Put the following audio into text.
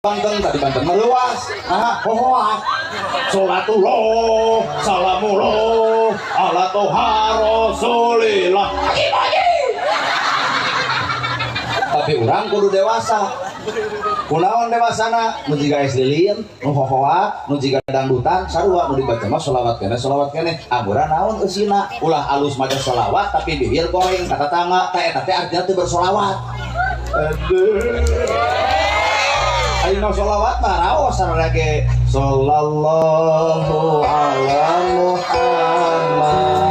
Banten, tadi Banten meluas. Nah, hohoa. Salatullah, salamullah, ala toha rasulillah. Tapi urang kudu dewasa. Kunaon dewasana? Nu jiga es lilin, nu hohoa, nu jiga dangdutan, sarua nu dibaca mah sholawat keneh, sholawat keneh. Angguran naon eusina? Ulah alus maca sholawat tapi bibir goreng ka tatangga, tah eta teh artinya teu bersolawat. Aduh. Ayo sholawat mah raos sareng ge sallallahu ala Muhammad.